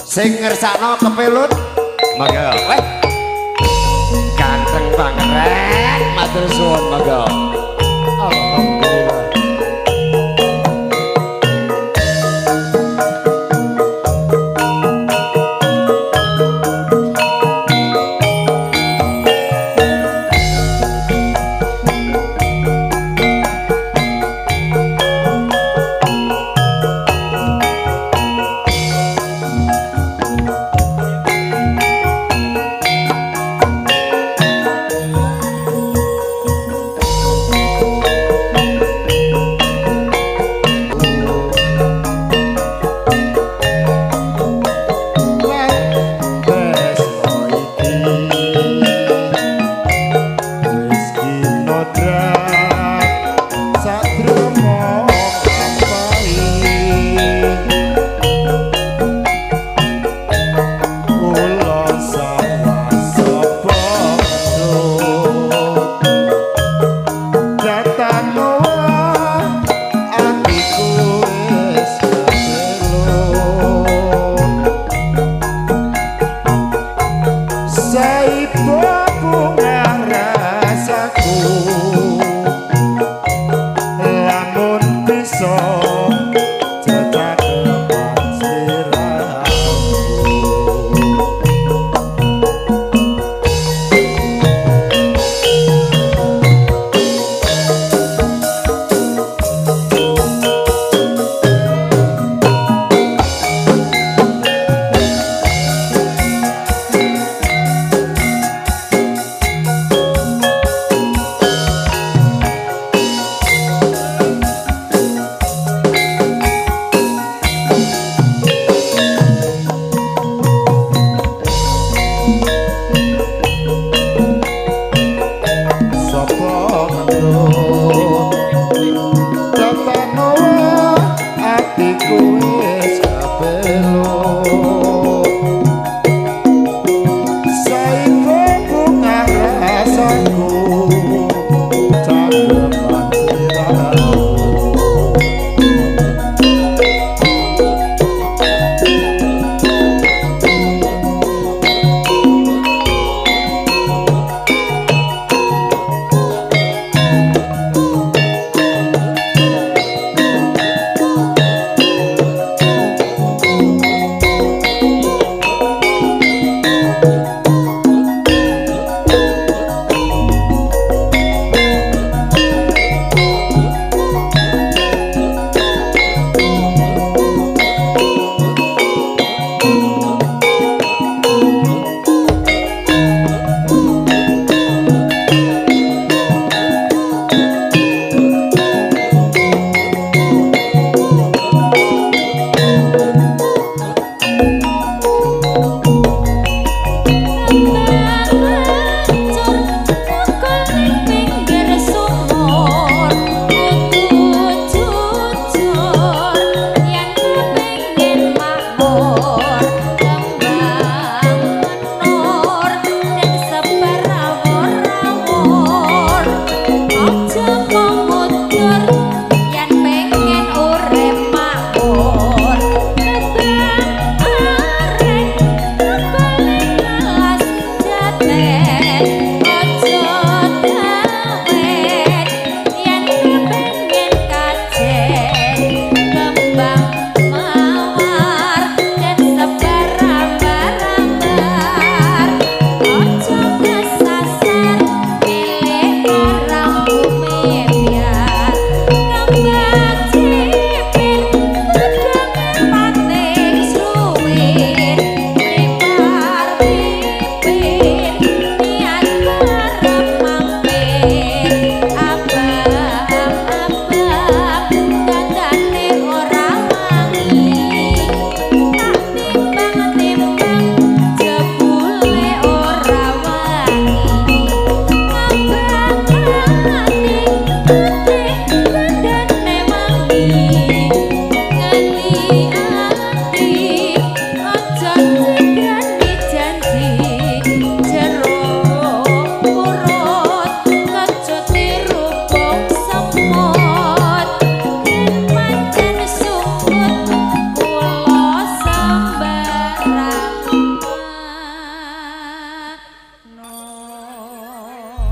Sing ngersakno kepelut monggo. Weh. Ganteng banget rek, matur suwun monggo. Alhamdulillah.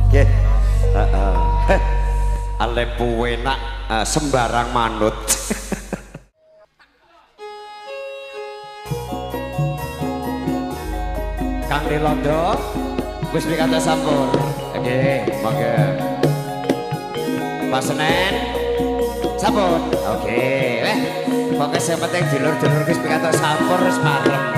Nggih. Heeh. Alepu enak sembarang manut. Kang Nilondo wis pikantuk sampur. Oke, monggo. Mas Senen sampun. Oke, pokoke sing penting dulur-dulur wis pikantuk sampur wis marem.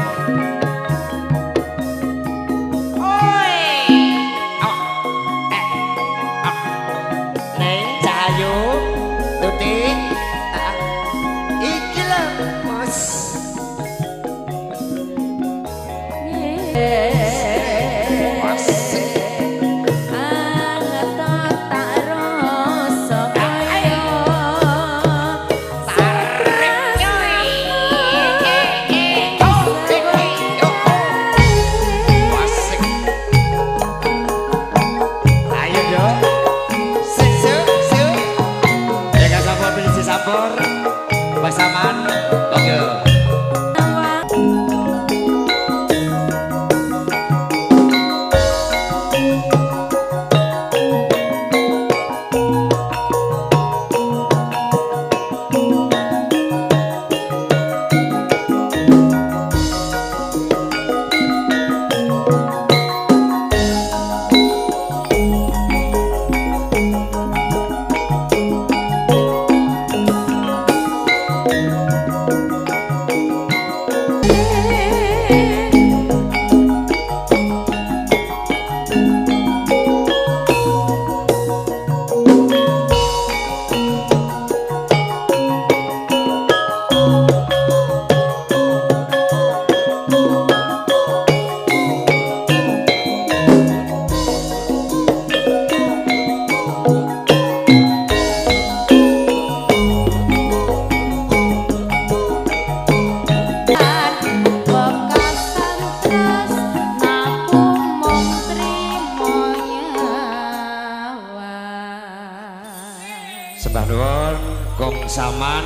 Saman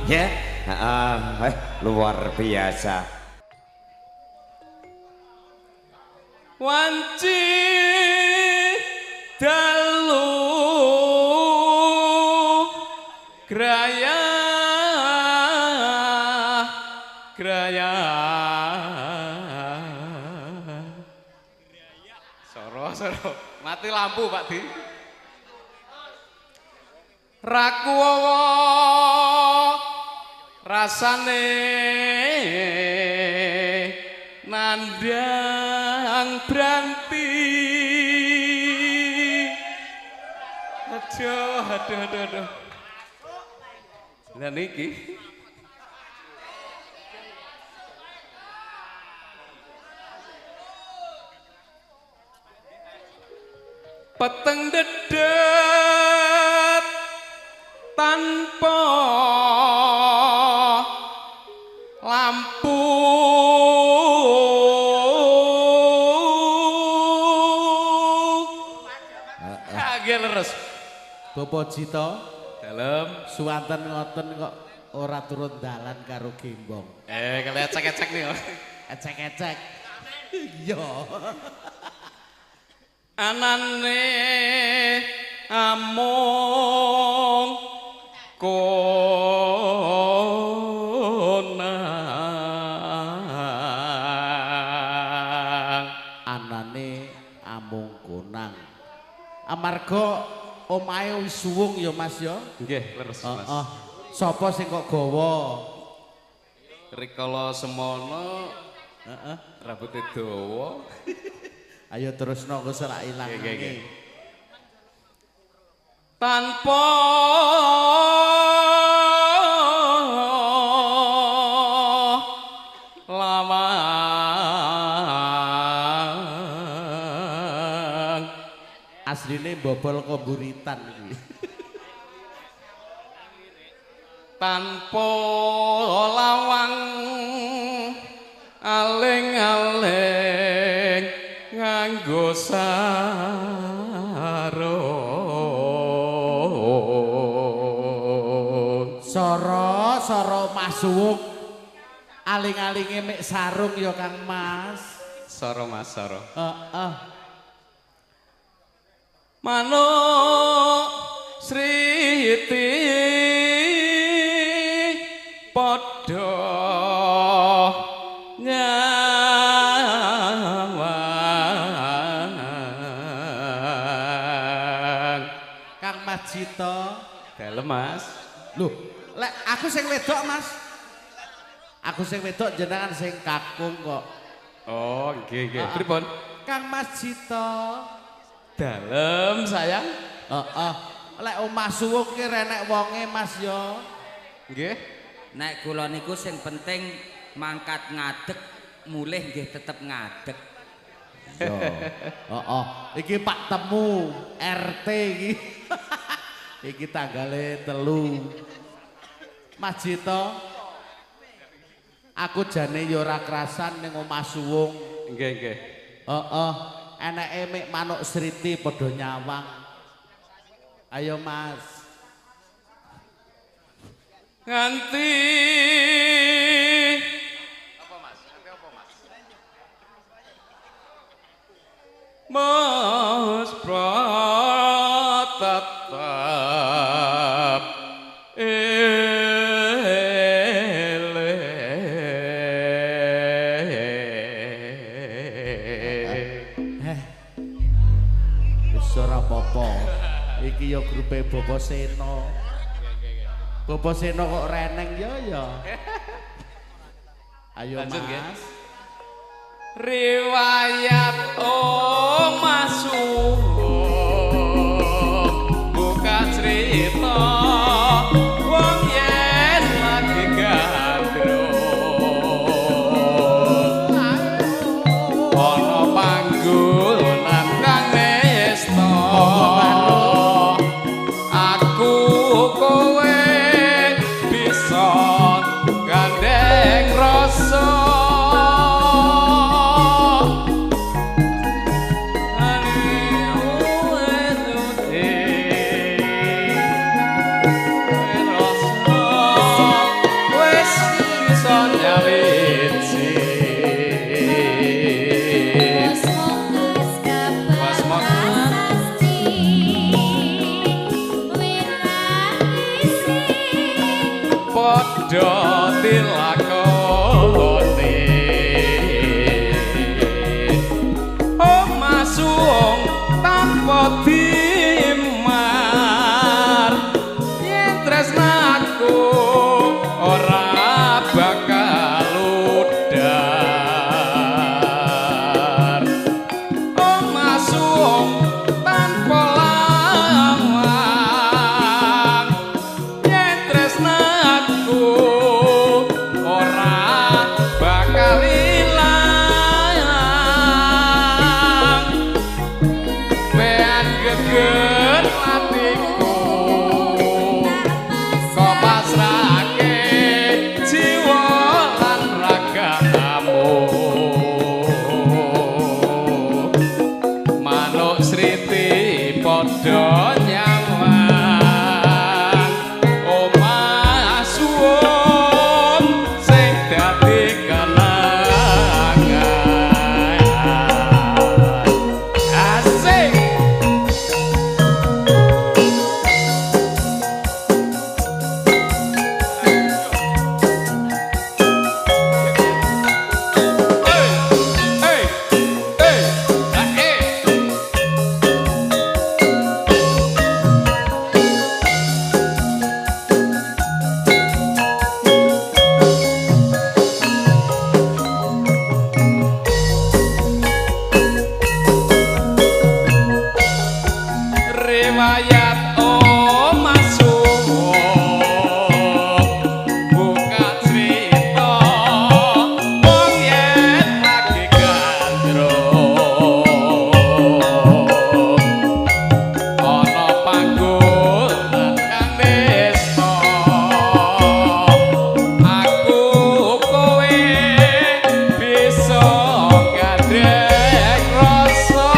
ya, luar biasa. Wanci dalu graya graya soro soro mati lampu Pak Di. Rakuwowo rasane nandang branti. Aduh aduh aduh aduh. Lah niki peteng dedet tanpa lampu kaget leres. Bapak Jito dalem suwanten ngoten kok ora turun dalan karo gembong. Kali ecek-ecek nih. Ecek-ecek. Iya. Anane amung konang, anane amung konang. Amarga omahe wis suwung ya Mas ya. Nggih, leres Mas. Heeh. Sapa sing kok gawa? Rikala semono, heeh, rambute dawa. Ayo terusno kok ora ilang. Tanpa lawang asline bobol komburitan iki. Tanpa lawang aling-aling nganggo sarung. Soro soro Mas Suwung aling-alinge mek sarung ya Kang Mas. Soro Mas soro. Heeh. Manuk Sriti padha nyawang. Kang Mas Jito. Dalem Mas. Loh, lek aku sing wedok Mas. Aku sing wedok jenengan sing kakung kok. Oh, nggih nggih. Pripun? Kang Mas Jito. Dalem sayang. Heeh. Lek omah suwung ki renek wonge Mas yo. Nggih. Nek kula niku sing penting mangkat ngadeg, mulih nggih tetep ngadeg. Yo. Heeh. Iki Pak Temu RT iki. Iki tanggale 3. Mas Jito. Aku jane yo ora krasan ning omah suwung. Nggih nggih. Heeh. Eneke mek manuk sriti padha nyawang. Ayo Mas. Nganti apa Mas? Nganti apa Mas? Mas tetap eling. Wis ora apa-apa. Iki ya grupe Bapak Seno. Bapak Seno kok reneng ya ya. Ayo lanjut, Mas. Riwayat omah suwung buka cerita wong yen lagi gandrung ana panggonan kang nesta aku kowe bisa gandeng rasa. Padha dilakoni omah suwung tanpa dimar yen tresnaku ora bakal udar. Omah suwung tanpa lawang yen tresnaku ora bakal ilang. Wean geger atiku kok pasrahke jiwa lan ragamu. Manuk sriti padha nyawang omah suwung sing dadi kenangan. Asik. Hey, hey, hey, hey. Riwayat omah suwung buka cerita wong yen lagi gandrung ana panggonan kang nesta aku kowe bisa gandreng rasa.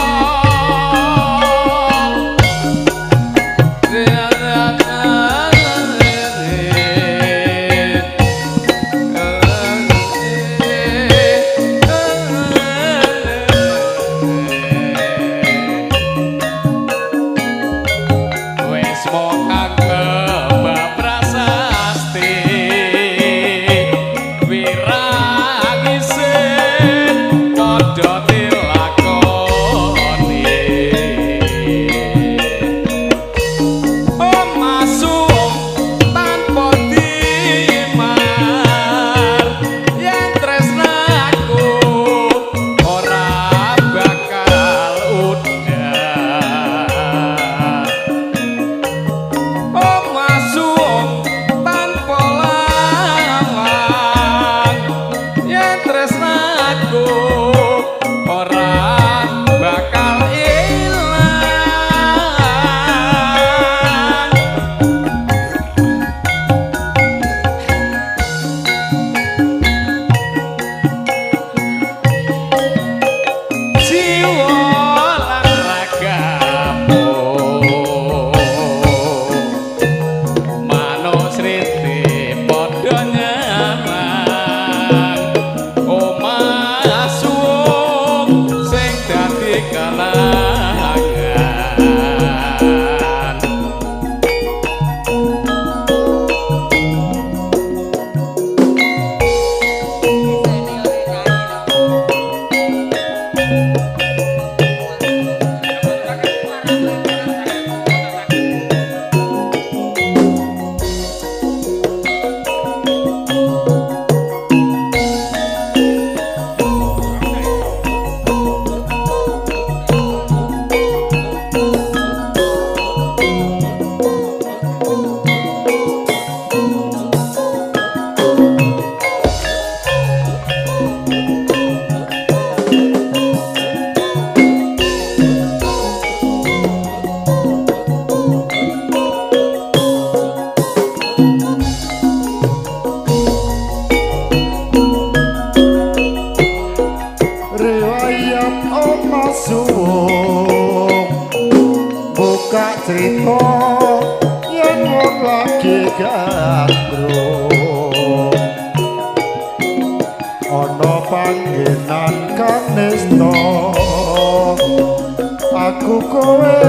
sak crita yen wong lagi gandrung ana panggenan kang nista aku kowe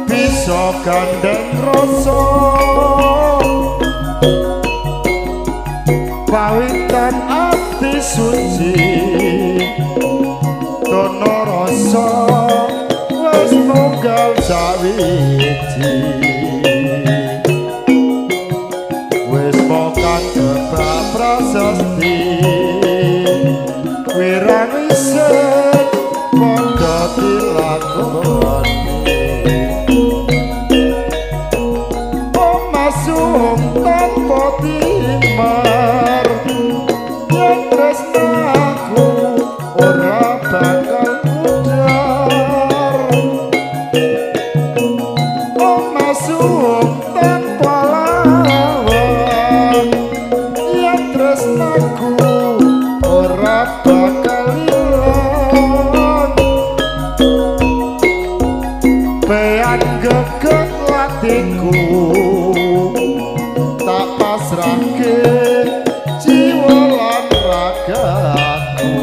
bisa gandeng rasa pawitan ati suci dono rasa wis nunggal sawiji wis mokan kebak prasasti wirang isin padha dilakoni omah suwung tanpa timar yen tresnaku ora bakal pudar omah suwung tanpa lawang yen tresnaku ora bakal ilang pean geget atiku tak pasrahke jiwa lan ragaku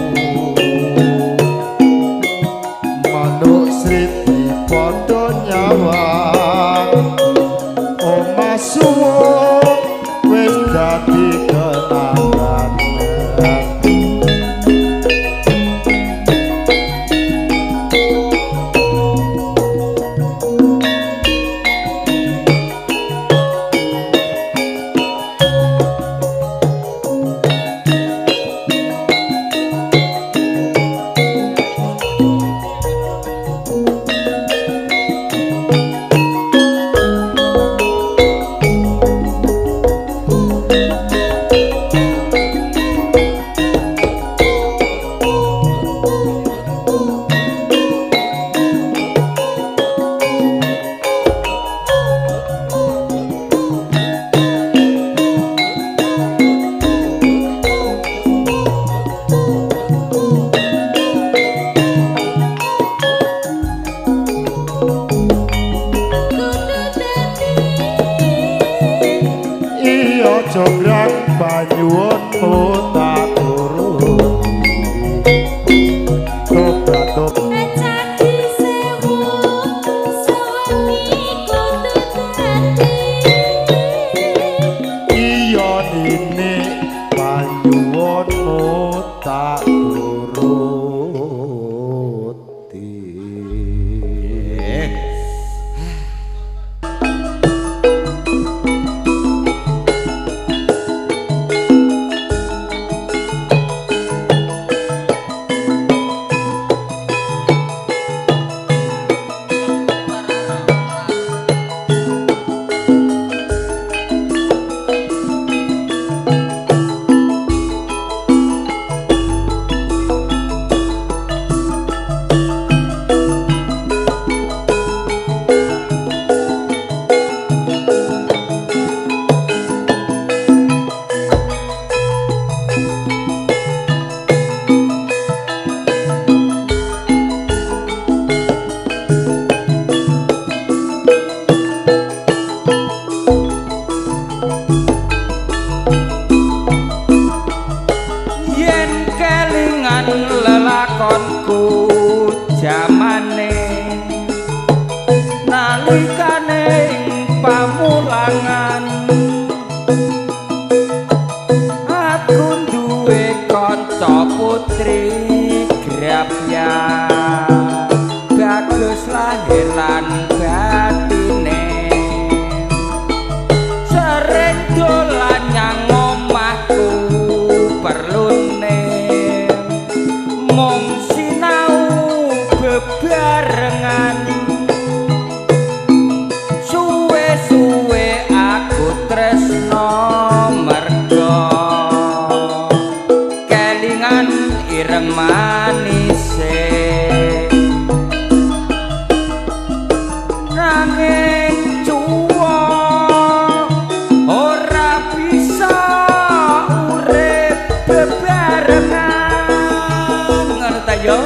manuk sriti padha nyawang omah suwung wis dadi kenangan. Iya jonggrang panyuwunmu tak turuti tobat Caki sewu sewengi kudu dadi iya nini panyuwunmu tak turuti. Yen kelingan lelakonku jamane nalikane ing pamulangan aku duwe kanca putri grapya bagus lahir lan batine sering dolan nyang omahku perlune mung sinau bebarengan suwe-suwe aku tresno merga kelingan ireng manise nanging cuwa ora bisa urip bebarengan ngono ta yo.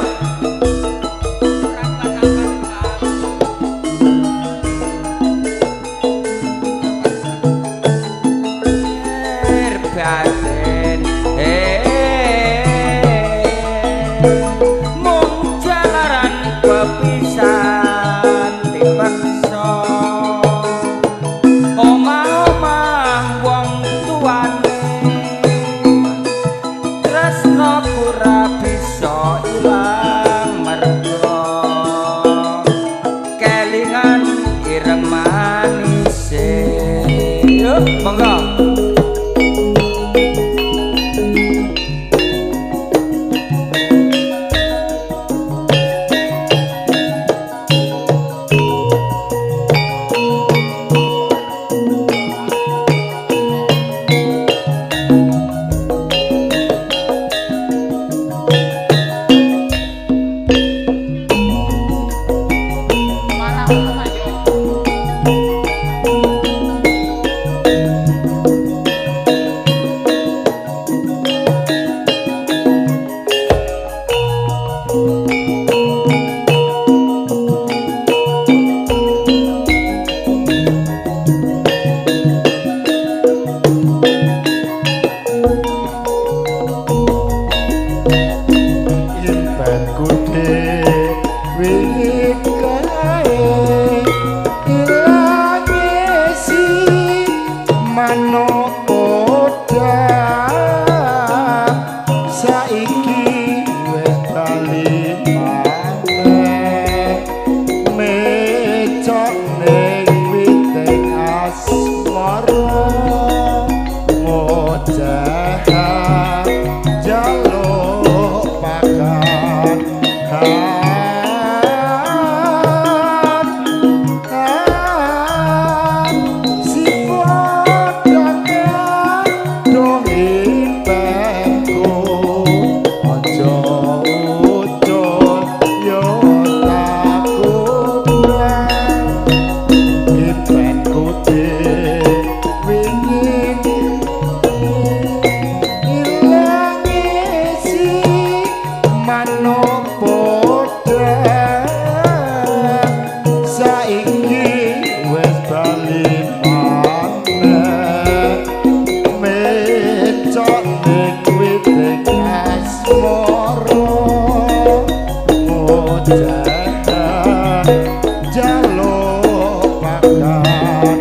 pakan.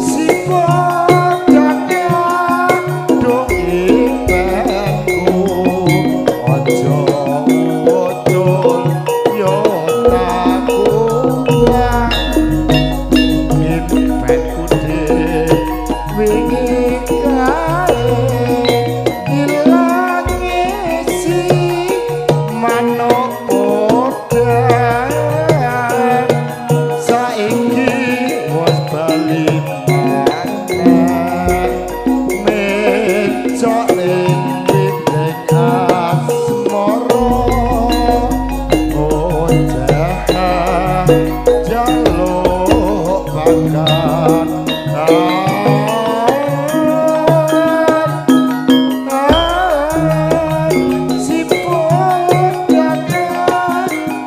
Si podang do impenku aja ucul yo takutang impenku wingi kae ilange si manuk podang saiki wis bali maneh mecok ing witing asmara bocah jaluk pakan. Si podang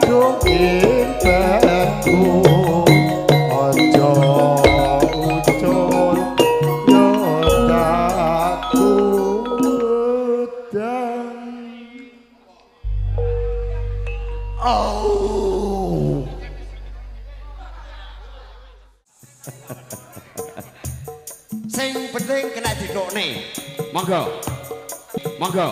do impenku aja ucul yo takutang. Oh. Sing penting kena didokne. Monggo. Monggo.